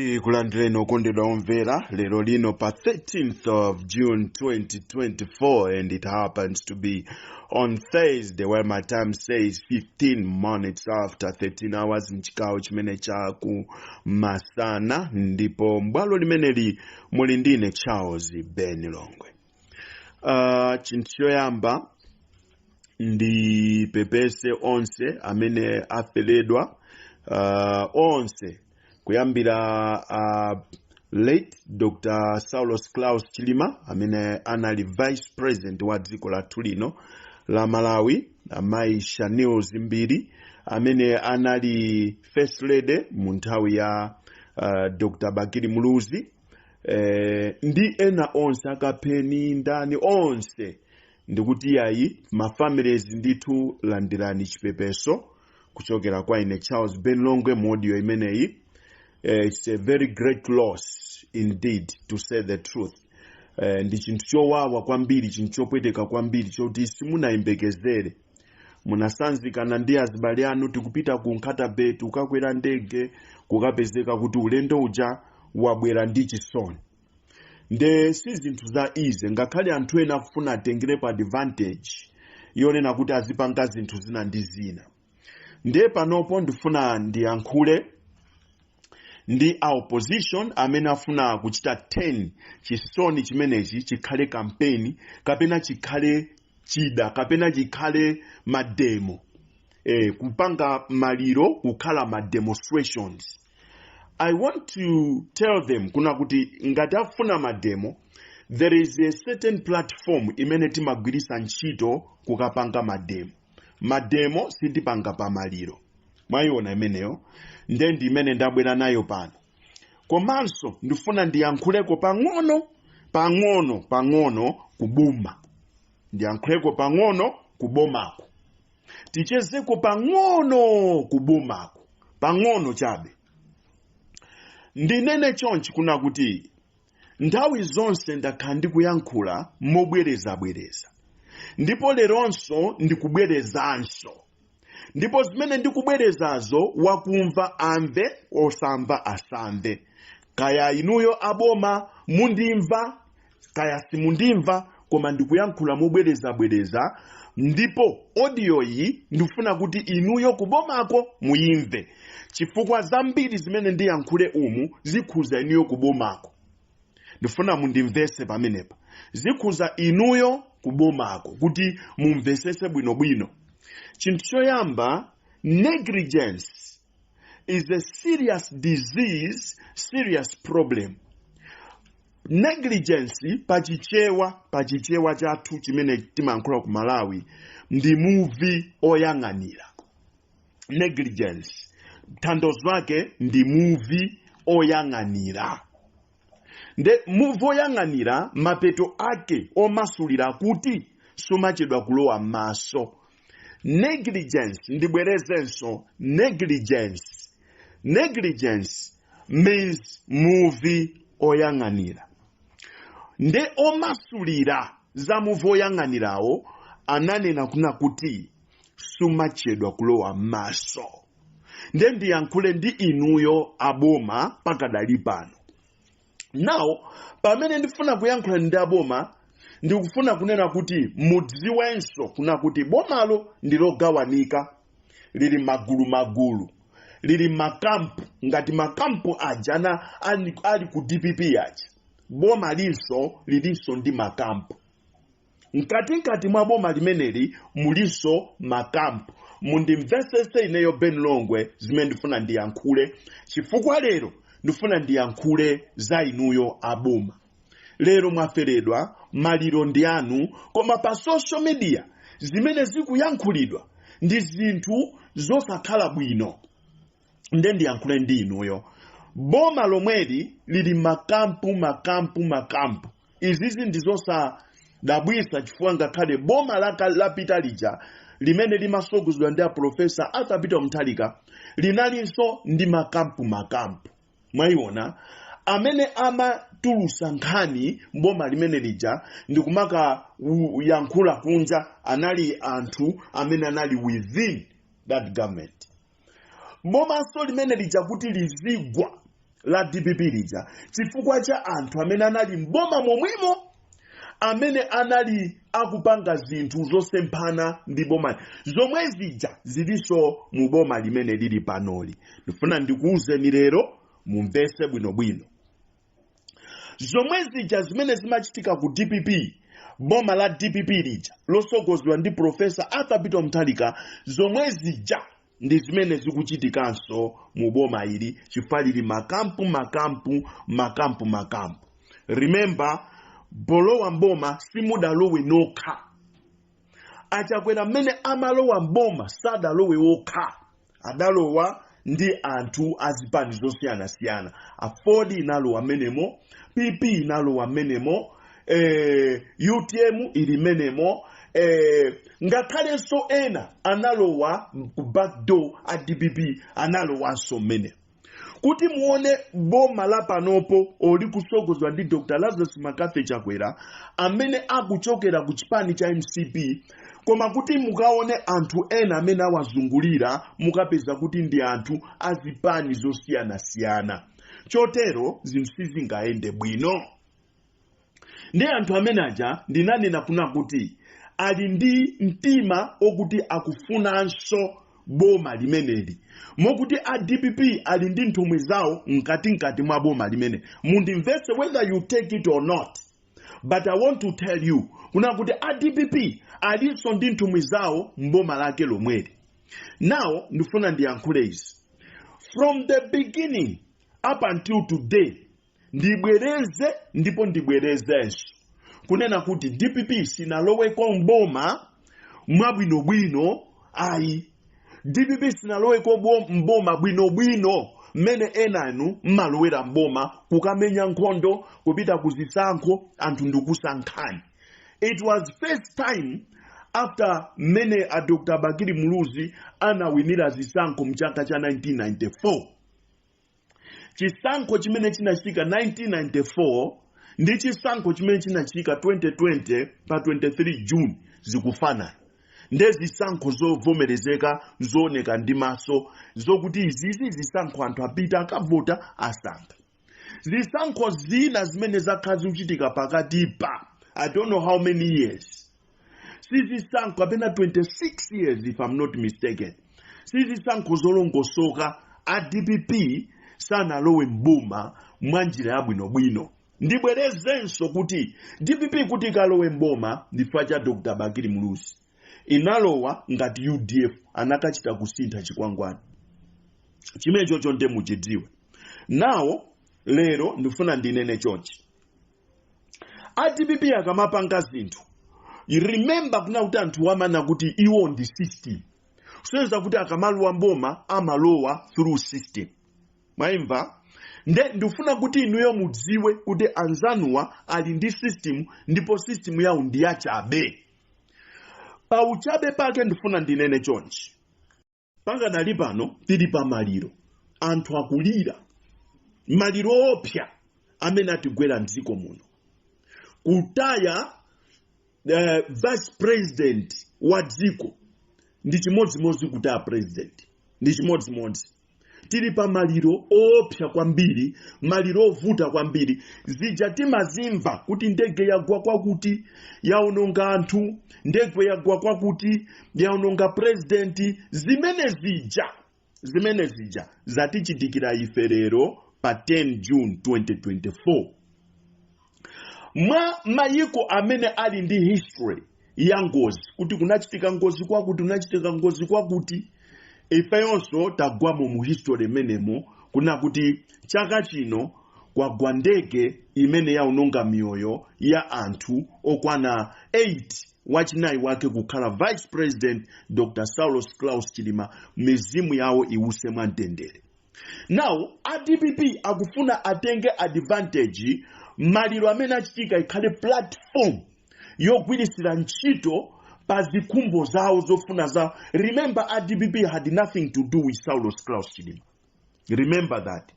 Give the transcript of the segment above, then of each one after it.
Kulandireni okondedwa omvera lero lino pa 13th of June 2024, and it happens to be on Thursday, where my time says 15 minutes after 13 hours mchigawo chimene chaku masana, ndipo mbwalo limeneli muli ndine Charles Ben Longwe. Chinthu choyamba, ndipepese onse amene aferedwa, onse kuyambira late Dr Saulos Klaus Chilima amene anali vice president wa dziko lathu lino la Malawi, amayi Shanil Dzimbiri amene anali first lady mu nthawi ya Dr Bakili Muluzi, ndi ena onse, akapheni ndani onse, ndikuti yayi, mafamilies ndithu landirani chipepeso kuchokera kwa ine Charles Ben Longwe mu audio imeneyi. It's a very great loss indeed, to say the truth. Ndi chinthu chowawa kwambiri, chinthu chopweteka kwambiri choti simunayembekezere. Munasanzikana ndi azibale anu, tikupita ku Nkhata Bay, kukakwera ndege, kukapezeka kuti ulendo uja wabwera ndi chisoni. Nde si zinthu za easy, ngakhale anthu ena akufuna atengerepo advantage yonena kuti azipanga zinthu zina ndi zina. Ndiye panopo ndifuna ndiyankhule ndi a opposition amene afuna kuchita 10 chisoni chimenechi chikhale kampeni kapena chikhale chida kapena chikhale mademo, kupanga maliro kukhala ma demonstrations. I want to tell them kuna kuti ngati afuna mademo, there is a certain platform imene timagwirisa ntchito kukapanga mademo. Mademo sitipanga pa maliro, mwayiona imeneyo? Nde ndi imene ndabwera nayo pano. Komanso ndifuna ndiyankhuleko pang'ono pang'ono pang'ono kuboma, ndiyankhuleko pang'ono kubomako, tichezeko pang'ono kubomako, pang'ono chabe. Ndinene chonchi kuna kuti nthawi zonse ndakhala ndikuyankhula mobwerezabwereza, ndipo leronso ndikubwerezanso, ndipo zimene ndikubwerezazo wakumva amve, osamva asamve. Kaya inuyo aboma mundimva, kaya simundimva, koma ndikuyankhula mobwerezabwereza, ndipo audio iyi ndikufuna kuti inuyo kubomako muyimve, chifukwa zambiri zimene ndiyankhule umu zikhuza inuyo kubomako. Ndifuna mundimvese pamenepa, zikhuza inuyo kubomako kuti mumvesese bwinobwino. Chinthu choyamba, negligence is a serious disease, serious problem. Negligence pachichewa chathu chimene timayankhula ku Malawi ndi muvi oyang'anira. Negligence tanthauzo lake ndi muvi oyang'anira. Nde muvi oyang'anira, mapeto ake omasulira kuti sumachedwa kulowa m'maso. Negligence, ndibwerezenso, negligence, negligence means muvi oyang'anira. Nde omasulira za muvi oyang'anirawo ananena kuna kuti sumachedwa kulowa m'maso. Nde ndiyankhule ndi inuyo aboma pakadali pano. Now, pamene ndifuna kuyankhula ndi aboma, ndikufuna kunena kuti mudziwenso kuna kuti bomalo ndi logawanika, lili magulu magulu, lili makampu, ngati makampu aja na ali ku DPP aja. Boma linso lilinso ndi makampu. Mkatikati mwa boma limeneli mulinso makampu. Mundimvesese ineyo Ben Longwe zimene ndifuna ndiyankhule, chifukwa lero ndifuna ndiyankhule za inuyo aboma. Lero mwaferedwa, maliro ndi anu, koma pa social media zimene zikuyankhulidwa ndi zinthu zosakhala bwino. Nde ndiyankhule ndi inuyo. Boma lomweli lili makampu makampu makampu. Izizi ndi zosadabwisa, chifukwa ngakhale boma lapita lija limene limasogozedwa ndi aprofesa Arthur Peter Mutharika linalinso ndi makampu makampu. Mwayiona amene amatulusa nkhani boma limene lija ndikumaka yankhula kunja anali anthu amene anali within that government. Bomanso limene lija kuti lizigwa. La DPP lija, chifukwa cha anthu amene anali mboma momwemo, amene anali akupanga zinthu zosemphana ndi boma. Zomwe zija zilinso mu boma limene lili panoli. Ndifuna ndikuwuzeni lero, mumvese bwinobwino. Zomwe zija zimene zimachitika ku DPP, boma la DPP lija losogozedwa ndi Professor Arthur Peter Mutharika, zomwe zija ndi zimene zikuchitikanso mu boma ili, chifukwa lili makampu, makampu, makampu, makampu. Remember, polowa mboma simudalowe nokha. Achakwera mmene amalowa mboma sadalowe wokha, adalowa ndi anthu azipani zosiyanasiyana. AFORD inalowa menemo, PP inalowa menemo, UTM ili menemo, ngakhalenso ena analowa ku backdoor a DPP analowanso menemo. Kuti muone boma la panopo likusogozedwa ndi Dr Lazarus McCarthy Chakwera, amene akuchokera ku chipani cha MCP, koma kuti mukaone anthu ena amene awazungulira, mukapeza kuti ndi anthu azipani zosiyanasiyana. Chotero zinthu sizingayende bwino. Ndi anthu amene aja ndinanena kuna kuti ali ndi mtima okuti akufunanso boma limeneli, mokuti a DPP ali ndi nthumwi zawo mkatikati mwa boma limene. Mundimvese, whether you take it or not, but I want to tell you kuna kuti a DPP alinso ndi nthumwi zawo mboma lake lomweli. Now ndifuna ndiyankhule izi from the beginning up until today. Ndibwereze ndipo ndibwerezenso kunena kuti DPP sinaloweko mboma mwabwinobwino ayi. DPP sinaloweko mboma bwinobwino mmene enanu mmalowera mboma, kukamenya nkhondo, kupita ku zisankho, anthu ndikusankhani. It was first time after mmene a Dr Bakili Muluzi anawinira zisankho mchaka cha 1994. Chisankho chimene chinachitika 1994 ndi chisankho chimene chinachitika 2020 pa 23 June zikufanana. Nde zisankho zovomerezeka, zooneka ndi maso, zokuti izizi zisankho anthu apita akavota, asankha. Zisankho zina zimene zakhala zikuchitika pakatipa, I don't know how many years, sizisankho kapena 26 years if I'm not mistaken, sizisankho zolongosoka. A DPP sanalowe mboma mwa njira yabwinobwino. Ndibwerezenso kuti DPP kuti ikalowe mboma ndifukwa cha Dr Bakili Muluzi. Inalowa ngati UDF, anakachita kusintha chikwangwani chimene chocho, nde muchidziwe. Nawo lero ndifuna ndinene chonchi: a DPP akamapanga zinthu, remember kuna kuti anthu amana kuti iwo ndi system, kusonyeza kuti akamalowa mboma amalowa through system. Mwayimva? Nde ndifuna kuti inuyo mudziwe kuti anzanuwa ali ndi system, ndipo system yawo ndi yachabe. Pauchabe pake ndifuna ndinene chonchi: pangadali pano tili pa maliro, anthu akulira maliro opsa amene atigwera mdziko muno, kutaya vice president wa dziko ndi chimodzimodzi kutaya president, ndi chimodzimodzi. Tili pa maliro opsa kwambiri, maliro ovuta kwambiri. Zija timazimva kuti ndege yagwa kwakuti, yaononga anthu, ndege yagwa kwakuti, yaononga president, zimene zija zatichitikira ife lero pa 10 June 2024. Mwa mayiko amene ali ndi history ya ngozi, kuti kunachitika ngozi kwakuti, kunachitika ngozi kwakuti, ifeyonso tagwamo mu history imenemo, kuna kuti chaka chino kwagwa ndege imene yaononga miyoyo ya anthu okwana 8, wachinayi wake kukhala Vice President Dr Saulos Klaus Chilima. Mizimu yawo iwuse mwamtendere. Now a DPP akufuna atenge advantage maliro amene achitika, ikhale platform yogwirisira ntchito pa zikhumbo zawo, zofuna zawo. Remember, a DPP had nothing to do with Saulos Klaus Chilima. Remember that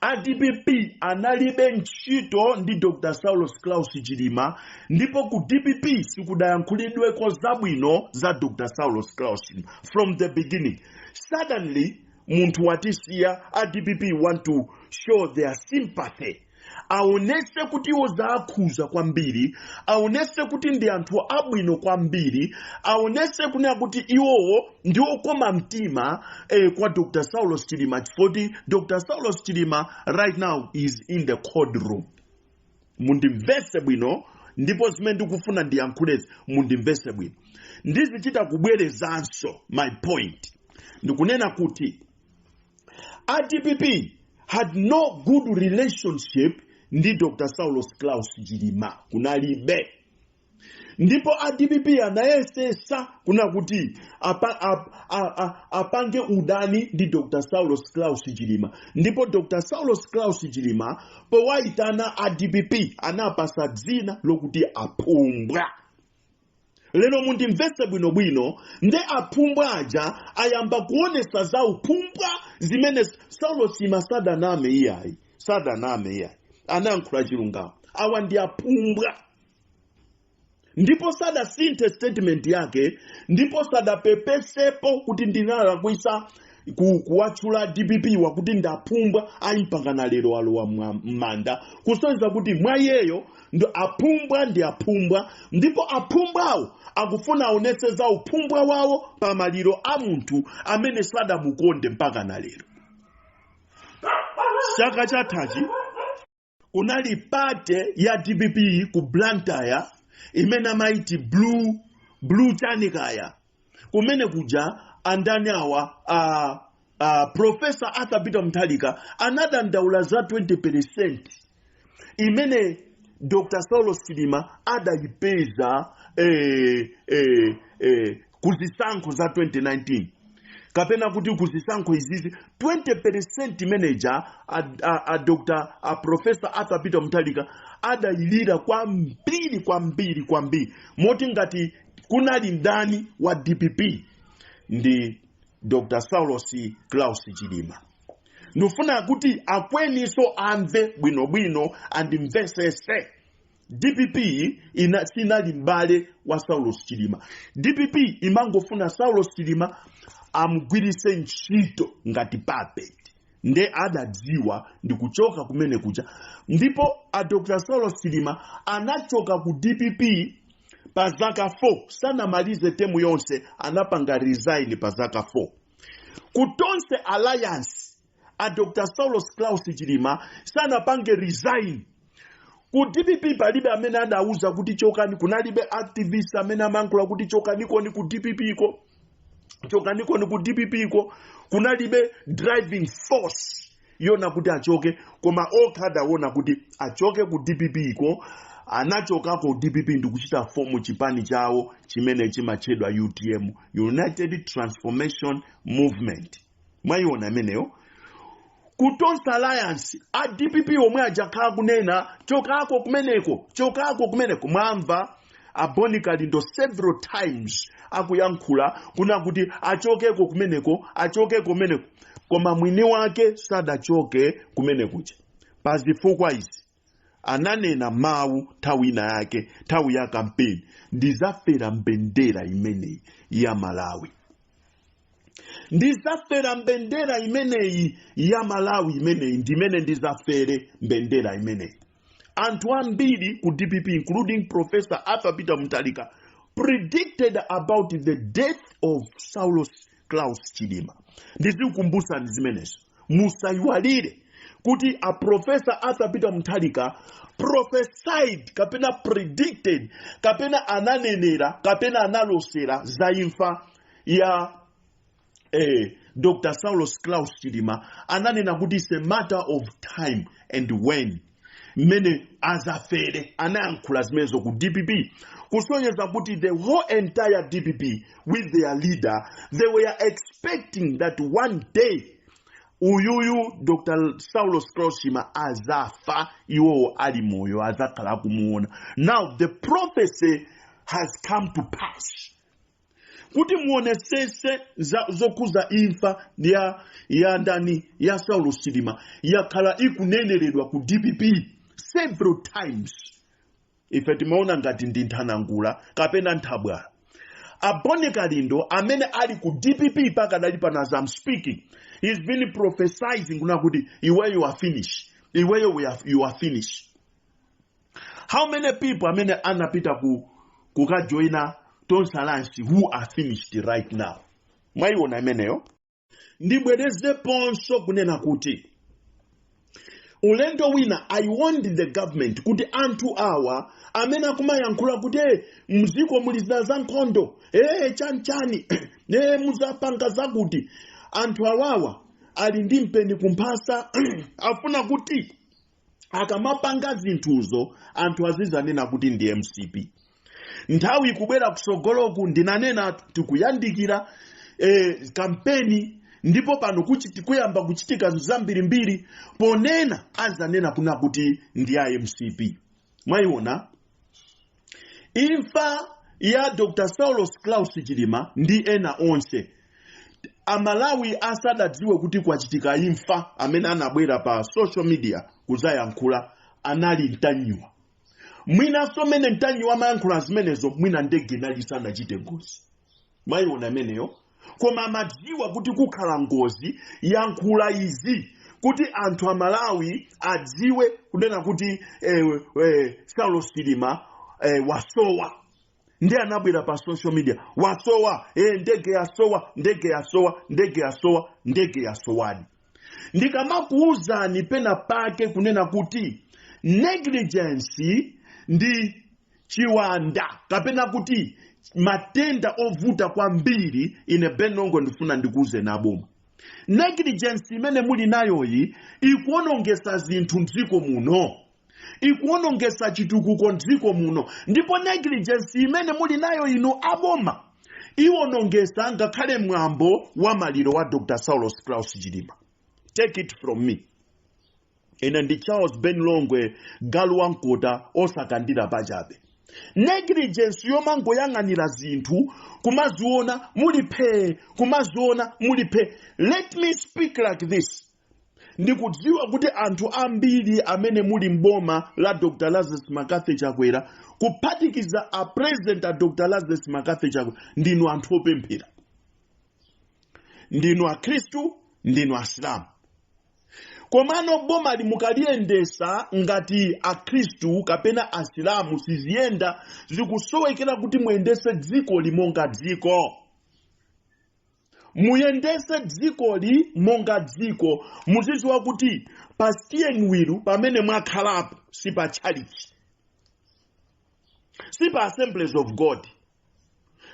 a DPP analibe ntchito ndi Dr Saulos Klaus Chilima, ndipo ku DPP sikudayankhulidweko zabwino za Dr Saulos Klaus Chilima from the beginning. Suddenly Munthu watisiya, a DPP want to show their sympathy, aonese kuti iwo zaakhuza kwambiri, aonese kuti ndi anthu abwino kwambiri, aonese kunena kuti iwowo ndi okoma mtima kwa Dr Saulos Chilima, chifukwa Dr Saulos Chilima right now is in the cold room. Mundimvese bwino, ndipo zimene ndikufuna ndiyankhulezi mundimvese bwino. Ndizichita kubwerezanso my point. Ndikunena kuti a DPP had no good relationship ndi Dr Saulos Klaus Chilima, kunalibe. Ndipo a DPP anayesesa kuna kuti apange udani ndi Dr Saulos Klaus Chilima. Ndipo Dr Saulos Klaus Chilima powayitana a DPP anapasa dzina lokuti aphumbwa. Lero mundimvese bwinobwino. Nde aphumbwa aja ayamba kuonesa za uphumbwa zimene Saulos Chilima sadaname iyayi, sadaname iyayi, anayankhula chilungamo. Awa ndi aphumbwa, ndipo sadasinthe statement yake, ndipo sadapepesepo kuti ndinalakwisa kuwatchula DPP wakuti ndaphumbwa ayi. Mpakana lero alowa m'manda, kusonyeza kuti mwa iyeyo ndi aphumbwa, ndi aphumbwa. Ndipo aphumbwawo akufuna aonetse za uphumbwa wawo pa maliro a munthu amene sadamukonde mpaka na lero. Chaka chathachi kunali party ya DPP ku Blantyre imene amaiti blue chanikaya. Kumene kuja andani awa, Professor Arthur Peter Mutharika anadandaula za 20% imene Dr Saulos Chilima adayipeza kuzisankho za 2019, kapena kuti kuzisankho izizi 20% imeneja a Dr a Professor Arthur Peter Mutharika adayilira kwambiri kwambiri kwambiri, moti ngati kunali ndani wa DPP ndi Dr Saulos Klaus Chilima. Ndifuna kuti akweniso amve bwinobwino, andimvesese. DPP sinali mbale wa Saulos Chilima. DPP imangofuna Saulos Chilima amugwirise ntchito ngati puppet. Nde adadziwa ndi kuchoka kumene kuja. Ndipo a Dr Saulos Chilima anachoka ku DPP pa zaka 4, sanamalize term yonse, anapanga resign pa zaka 4. Ku Tonse Alliance a Dr Saulos Klaus Chilima sanapange resign. Ku DPP palibe amene adauza kuti chokani, kunalibe activist amene amankhula kuti chokanikoni ku DPP ko, chokanikoni ku DPP ko. Kunalibe driving force yona kuti achoke, koma okha adaona kuti achoke ku DPP ko. Anachokako ku DPP ndikuchita form chipani chawo chimene chimatchedwa UTM, United Transformation Movement. Mwayiona imeneyo? Ku Tonse Alliance a DPP omwe ajakhala kunena chokako kumeneko, chokako kumeneko. Mwamva a Bon Kalindo several times akuyankhula kuna kuti achokeko kumeneko, achokeko kumeneko, koma mwini wake sadachoke kumene kuja pa zifukwa izi. Ananena mawu nthawi ina yake, nthawi ya kampeni: "Ndizafera mbendera imeneyi ya Malawi, ndizafera mbendera imeneyi ya Malawi, imeneyi ndimene ndizafere mbendera imeneyi." Anthu ambiri ku DPP, including Professor Arthur Peter Mutharika, predicted about the death of Saulos Klaus Chilima. Ndizikukumbusani zimenezo, musayiwalire kuti a Professor Arthur Peter Mutharika prophesied kapena predicted kapena ananenera kapena analosera za imfa ya Dr Saulos Klaus Chilima. Ananena kuti it's a matter of time and when mmene azafere. Anayankhula zimenezo ku DPP, kusonyeza kuti the whole entire DPP with their leader, they were expecting that one day uyuyu Dr Saulos Klaus Chilima azafa iwowo ali moyo, azakhala akumuona. Now the prophecy has come to pass. Kuti muonesese zokhuza imfa ya ndani, ya Saulos Chilima, yakhala ikuneneredwa ku DPP several times. Ife timaona ngati ndi nthanangula kapena nthabwala. A Bon Kalindo amene ali ku DPP pakadali pano as I'm speaking, He's been prophesizing kuna kuti iweyo you are finished, iweyo you are finished. How many people amene anapita ku kukajoina Tonse Alliance who are finished right now? Mwayiona imeneyo? Ndibwerezeponso kunena kuti ulendo wina I want the government kuti anthu awa amene akumayankhula kuti, "Mziko muli zida za nkhondo, chanichani, muzapanga zakuti," anthu awawa ali ndi mpeni kumphasa, afuna kuti akamapanga zinthuzo anthu azizanena kuti ndi MCP. Nthawi ikubwera kusogoloku, ndinanena tikuyandikira kampeni, ndipo pano kuyamba kuchitika zambirimbiri, ponena azanena kuna kuti ndi a MCP. Mwayiona imfa ya Dr Saulos Klaus Chilima ndi ena onse, Amalawi asadadziwe kuti kwachitika imfa, amene anabwera pa social media kuzayankhula anali Mtanyiwa. Mwinanso mene Mtanyiwa amayankhula zimenezo, mwina ndege inali isanachite ngozi. Mwayiona imeneyo? Koma amadziwa kuti kukhala ngozi, yankhula izi kuti anthu Amalawi adziwe kunena kuti Saulos Chilima wasowa. Ndi anabwera pa social media, wasowa, ndege yasowa, ndege yasowa, ndege yasowa, ndege yasowadi. Ndikamakuwuzani pena pake kunena kuti negligence ndi chiwanda kapena kuti matenda ovuta kwambiri, ine Ben Longwe ndifuna ndikuuze naboma, negligence imene muli nayoyi ikuonongesa zinthu mdziko muno, ikuonongesa chitukuko mdziko muno. Ndipo negligence imene muli nayo inu aboma iwonongesa ngakhale mwambo wa maliro wa Dr Saulos Klaus Chilima. Take it from me, ine ndi Charles Ben Longwe, galu wankota osakandira pachabe. Negligence yomangoyang'anira zinthu kumaziona muli phee, kumaziona muli phee. Let me speak like this: ndikudziwa kuti anthu ambiri amene muli mboma la Dr Lazarus McCarthy Chakwera, kuphatikiza a president a Dr Lazarus McCarthy Chakwera, ndinu anthu opemphera, ndinu Akhristu, ndinu Asilamu. Komano boma limukaliyendesa ngati Akhristu kapena Asilamu siziyenda. Zikusowekera kuti muyendese dziko monga dziko, muyendese dzikoli monga dziko. Muzidziwa kuti pa steering wheel pamene mwakhalapo si pa church, si pa Assemblies of God,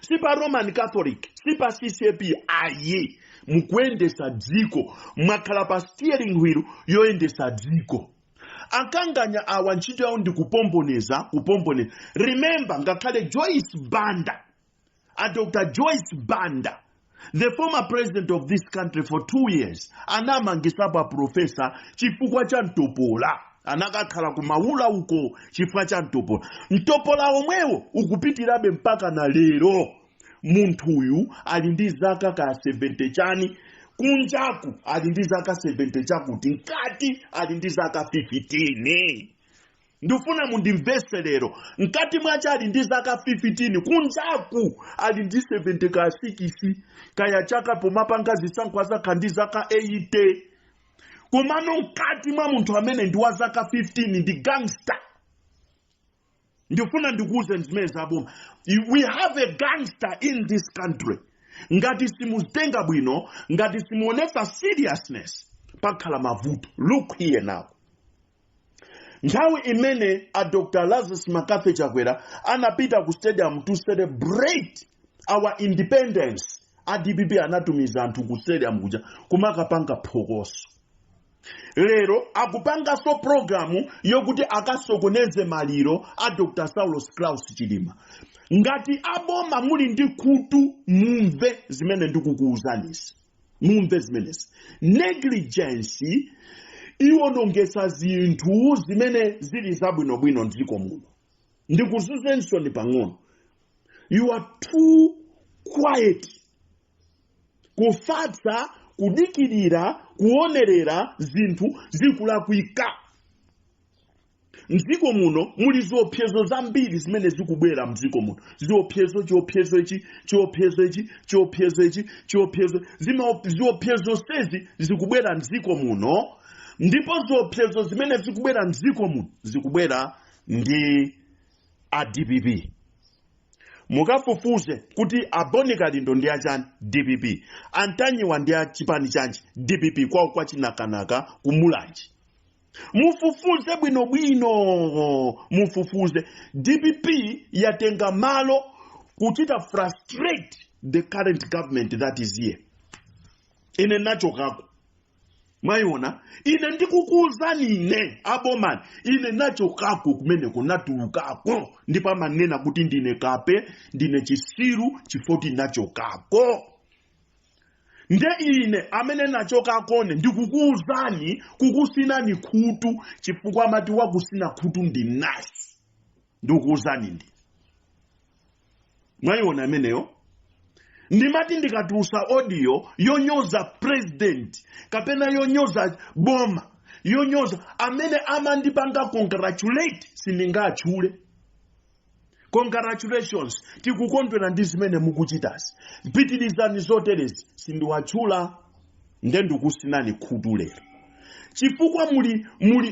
si pa Roman Catholic, si pa CCAP, ayi. Mukuyendesa dziko, mwakhala pa steering wheel yoyendesa dziko. Akanganya awa ntchito yawo ndi kupomboneza, kupomboneza. Remember, ngakhale Joyce Banda, a Dr Joyce Banda, the former president of this country for 2 years, anamangisapo a professor chifukwa cha mtopola. Anakakhala kumaula uko chifukwa cha mtopola. Mtopola omwewo ukupitirabe mpaka na lero. Munthuyu ali ndi zaka ka 70 chani, kunjaku ali ndi zaka 70 chakuti, mkati ali ndi zaka 15. Ndifuna mundimvese lero, mkati mwache ali ndi zaka 15, kunjaku ali ndi 70 ka 6 kaya chaka. Pomapanga zisankho azakha ndi zaka 80, komano mkati mwa munthu amene ndi wa zaka 15 ndi gangster. Ndifuna ndikuuze zimene zaboma: we have a gangster in this country. Ngati simuzitenga bwino, ngati simuonesa seriousness, pakhala mavuto. Look here now, nthawi imene a Dr Lazarus McCarthy Chakwera anapita ku stadium to celebrate our independence, a DPP anatumiza anthu ku stadium kuja kumakapanga phokoso. Lero akupanganso programu yokuti akasokoneze maliro a Dr Saulos Klaus Chilima. Ngati aboma muli ndi khutu, mumve zimene ndikukuwuzanisi, mumve zimenezi. Negligence iwonongesa zinthu zimene zili zabwinobwino mdziko muno. Ndikuzuzensoni pang'ono, you are too quiet, kufatsa, kudikirira, kuonerera zinthu zikulakwika. Mdziko muno muli ziopsezo zambiri zimene zikubwera mdziko muno. Ziopsezo, chiopsezo ichi, chiopsezo ichi, chiopsezo ichi, chiopsezo ziopsezo sezi zikubwera mdziko muno. Ndipo ziopsezo zimene zikubwera mdziko muno zikubwera ndi a DPP. Mukafufuze kuti a Bon Kalindo ndi achani? DPP. Antanyiwa ndi a chipani chanji? DPP. Kwawo kwa Chinakanaka kumulanje. Mufufuze bwinobwino, mufufuze. DPP yatenga malo kuchita frustrate the current government that is here. Ine nachokako, mwayiona? Ine ndikukuwuzani, ine abomani, ine nachokako kumeneko, natulukako. Ndipo amanena kuti ndine kape, ndine chisiru, chifoti nachokako. Nde ine amene nachokakone ndikukuwuzani, kukusinani khutu, chifukwa amati wakusina khutu ndi nasi. Ndikukuwuzani, ndi mwayiona imeneyo? Ndimati ndikatulusa audio yonyoza president kapena yonyoza boma, yonyoza amene amandipanga congratulate, sindingatchule. "Congratulations, tikukondwera ndi zimene mukuchitazi, pitirizani zoterezi," sindiwatchula. Nde ndikusinani khutu lero chifukwa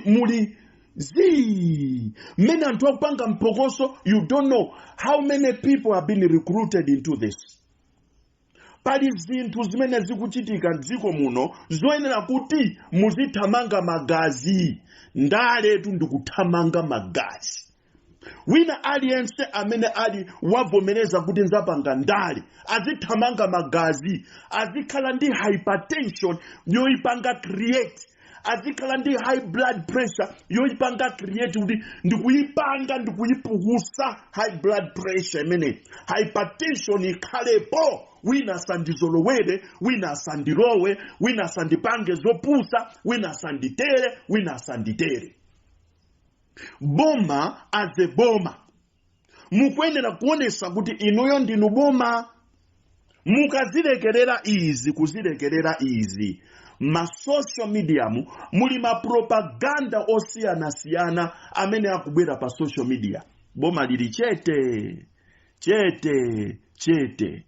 muli zii mmene anthu akupanga mphokoso. You don't know how many people have been recruited into this. Pali zinthu zimene zikuchitika mdziko muno zoyenera kuti muzithamanga magazi. Ndaletu ndikuthamanga magazi. Wina aliyense amene ali wavomereza kuti nzapanga ndale azithamanga magazi, azikhala ndi hypertension yoyipanga create, azikhala ndi high blood pressure yoyipanga create, kuti ndikuyipanga, ndikuyipukusa high blood pressure imene hypertension ikhalepo. Wina asandizolowere, wina asandilowe, wina asandipange zopusa, wina asanditere, wina asanditere. Boma aze boma, mukuyenera kuonesa kuti inuyo ndinu boma. Mukazilekerera izi, kuzilekerera izi, ma social media mu muli ma propaganda osiyanasiyana amene akubwera pa social media. Boma lili chete chete chete.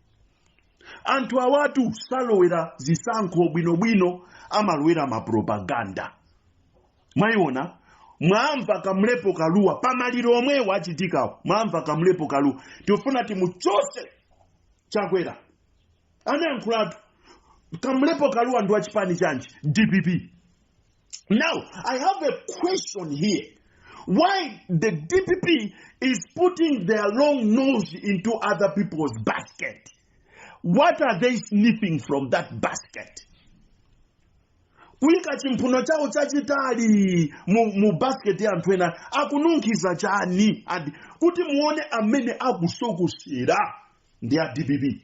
Anthu awatu salowera zisankho bwinobwino, amalowera ma propaganda. Mwayiona? Mwamva Kamlepo Kaluwa pamaliro omwewo achitikawo? Mwamva Kamlepo Kaluwa, "Tifuna timuchose Chakwera," anayankhulatu. Kamlepo Kaluwa ndi wachipani chanji? DPP. Now I have a question here: why the DPP is putting their long nose into other people's basket? What are they sniffing from that basket? Kuyika chimphuno chawo chachitali mu basket ya anthu ena, akununkhiza chani? Adi kuti muone amene akusokusera ndi a DPP.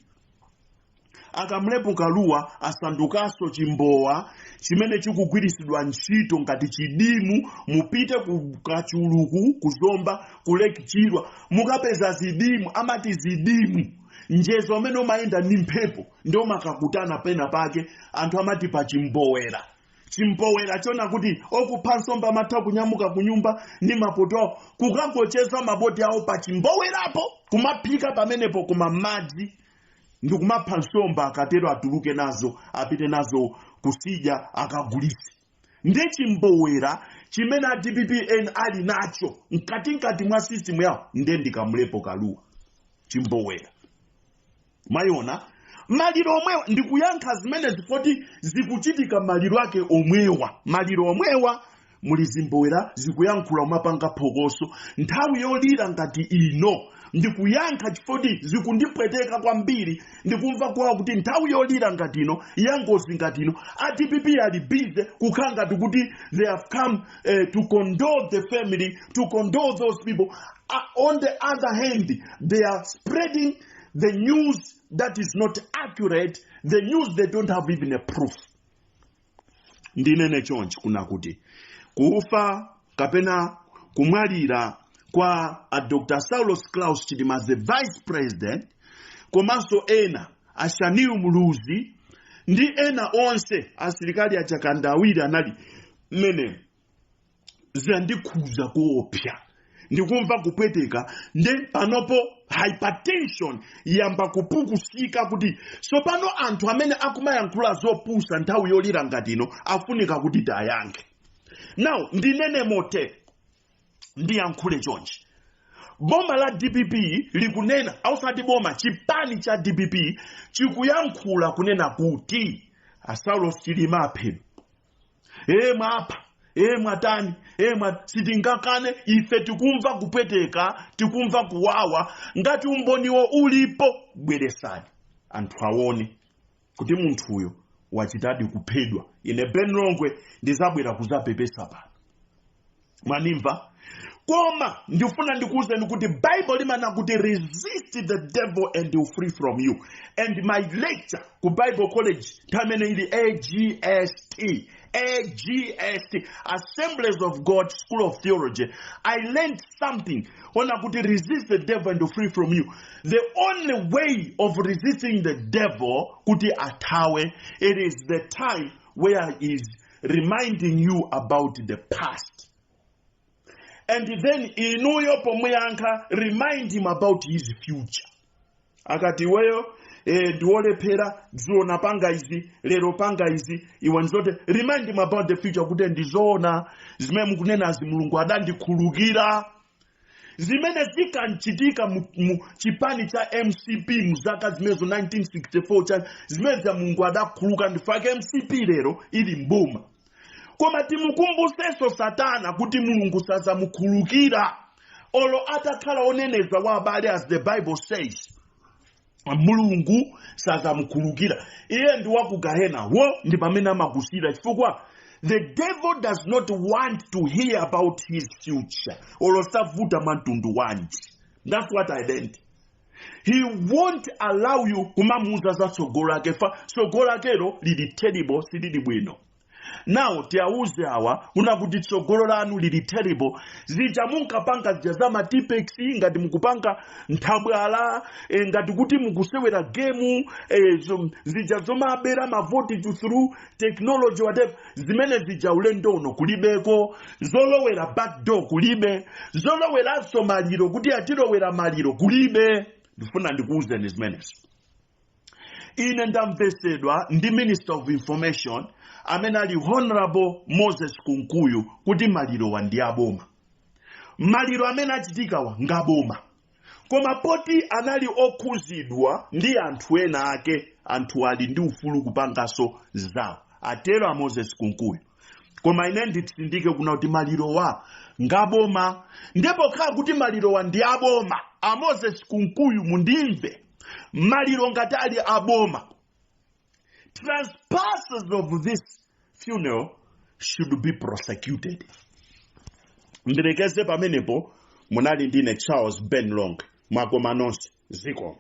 Akamlepo Kaluwa asandukanso chimbowa chimene chikugwirisidwa ntchito ngati chidimu. Mupite ku Kachuluku, kuzomba ku Lake Chilwa, mukapeza zidimu. Amati zidimu njezo amene umayenda ndi mphepo, ndio makakutana pena pake. Anthu amati pa chimbowera, chimbowera chona kuti okupha nsomba amatha kunyamuka kunyumba ndi mapoto awo kukangocheza maboti awo pa chimbowerapo, kumaphika pamenepo kuma madzi ndikumapha nsomba. Akatero atuluke nazo, apite nazo kusidya, akagulise. Ndi chimbowera chimene a DPPN ali nacho mkatikati mwa system yawo. Nde ndikamlepo Kaluwa chimbowera. Mayiona maliro omwewa? Ndikuyankha zimene zifoti zikuchitika maliro ake omwewa. Maliro omwewa muli zimbowera zikuyankhula, umapanga phokoso nthawi yolira ngati ino. Ndikuyankha chifoti zikundipweteka kwambiri. Ndikumva kwawo kuti nthawi yolira ngati ino, ya ngozi ngati ino, a DPP ali busy kukhala ngati kuti they have come to condole the family, to condole those people. On the other hand, they are spreading the news that is not accurate, the news they don't have even a proof. Ndinene chonchi kuna kuti kufa kapena kumwalira kwa a Dr Saulos Klaus Chilima, the vice president, komanso ena a Shanil Muluzi ndi ena onse, asilikali achakanda awiri anali mmene, Zandikhuza kuopsa, ndikumva kupweteka. Nde panopo hypertension yamba kupukusika, kuti sopano anthu amene akumayankhula zopusa nthawi yolira ngati ino afunika kuti tayankhe. Now ndinene mote, ndiyankhule chonchi: boma la DPP likunena, ausati boma, chipani cha DPP chikuyankhula kunena kuti a Saulos Chilima aphedwa. E, mwapha, e, mwatani, e, mwa sitingakane. Ife tikumva kupweteka, tikumva kuwawa. Ngati umboniwo ulipo, bweresani anthu aone kuti munthuyo wachitadi kuphedwa. Ine Ben Longwe ndizabwera kuzapepesa pano, mwanimva? Koma ndifuna ndikuwuzeni kuti Bible limanena kuti resist the devil and he will flee from you. And my lecture ku Bible College nthawi imene ili AGST, AGST, Assemblies of God School of Theology, I learned something ona kuti resist the devil and he will flee from you. The only way of resisting the devil kuti athawe, it is the time where he is reminding you about the past, and then inuyo pomuyankha, remind him about his future. Akati iweyo ndiwolephera, dzulo napanga izi, lero panga izi, iwe ndizote, remind him about the future kuti ndizoona zimene mukunenazi, Mulungu adandikhululukira. Zimene zikanchitika mu chipani cha MCP mu zaka zimenezo 1964 cha zimene za Mulungu adakhululuka, ndifake MCP lero ili mboma. Koma timukumbusenso Satana kuti Mulungu sazamukhululukira olo atakhala oneneza wa abale. As the Bible says, Mulungu sazamukhululukira. Iye ndi waku gahena wo, ndi pamene amakusira, chifukwa the devil does not want to hear about his future, olo savuta mwantundu wanji. That's what I learned. He won't allow you kumamuuza za tsogolo lake, fa tsogolo lakelo lili terrible, silili bwino. Now tiawuze awa kuna kuti tsogolo lanu lili terrible. Zija munkapanga zija za ma Tipp-Ex, ngati mukupanga nthabwala, ngati kuti mukusewera game, zija zomabera mavoti through technology, whatever, zimene zija ulendo uno kulibeko. Zolowera back door kulibe, zoloweranso maliro kuti atilowera maliro kulibe. Ndifuna ndikuwuzeni zimenezi. Ine ndamvesedwa ndi Minister of Information amene ali Honorable Moses Kunkuyu kuti malirowa ndi aboma, maliro amene achitikawa ngaboma. Koma poti anali okhuzidwa ndi anthu ena ake, anthu ali ndi ufulu kupanganso zawo, atero a Moses Kunkuyu. Koma ine nditsindike kuna kuti malirowa ngaboma. Ndipo khala kuti malirowa ndi aboma, a Moses Kunkuyu mundimve, maliro ngati ali aboma, trespassers of this funeral should be prosecuted. Ndilekeze pamenepo. Munali ndine Charles Ben Longwe. Mwakoma nonse, zikomo.